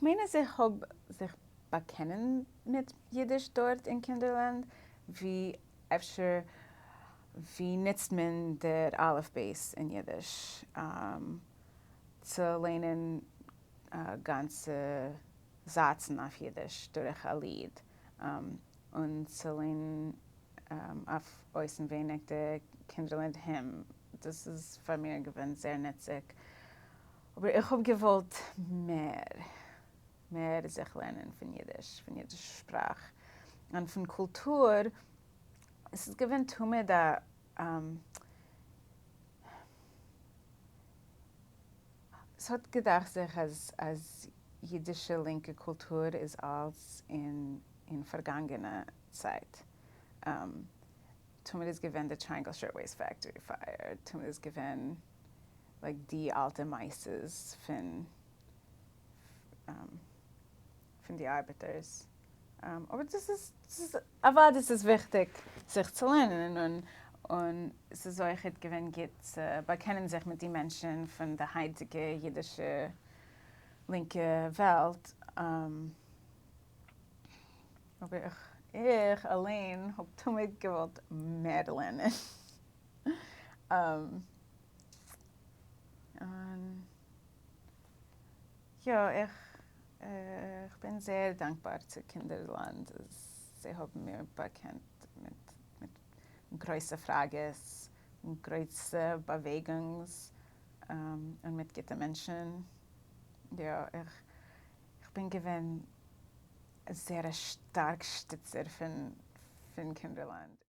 איך מיין אז איך האב זיך באקענען מיט אידיש דארט אין קינדערלאנד, ווי אפשר ווי נוצט מען דער אלף בית אין אידיש צו לערנען גאנצע זאצן אויף אידיש דורך א ליד, און צו לערנען אויף אויסנווייניג די קינדערלאנד hymn, דאס איז פאר מיר געווען זייער נוציג. אבער איך האב געוואלט מער, מער זיך לערנען פון אידיש, פון אידיש שפראך, און פון קולטור. עס איז געווען תמיד א, עס האט געדאכט זיך אז אז אידישע לינקע קולטור איז אלץ אין אין פארגאנגענע צייט. תמיד איז געווען די Triangle Shirtwaist Factory fire, תמיד איז געווען like די אלטע מעשות פון פון די ארבעטערס. אבער דאס איז, אוודאי עס איז וויכטיג זיך צו לערנען און און עס איז אויכעט געווען גוט צו באקענען זיך מיט די מענטשן פון די היינטיגע אידישע לינקע וועלט. אבער איך איך אליין האב תמיד געוואלט מער לערנען. און יא, איך איך בין זייער דאנקבאר צו קינדערלאנד אז זיי האבן מיר באקענט מיט מיט גרויסע פראגעס און גרויסע באוועגונגס און מיט גוטע מענטשן. יא, איך איך בין געווען זייער א שטארק שטיצער פון פון קינדערלאנד.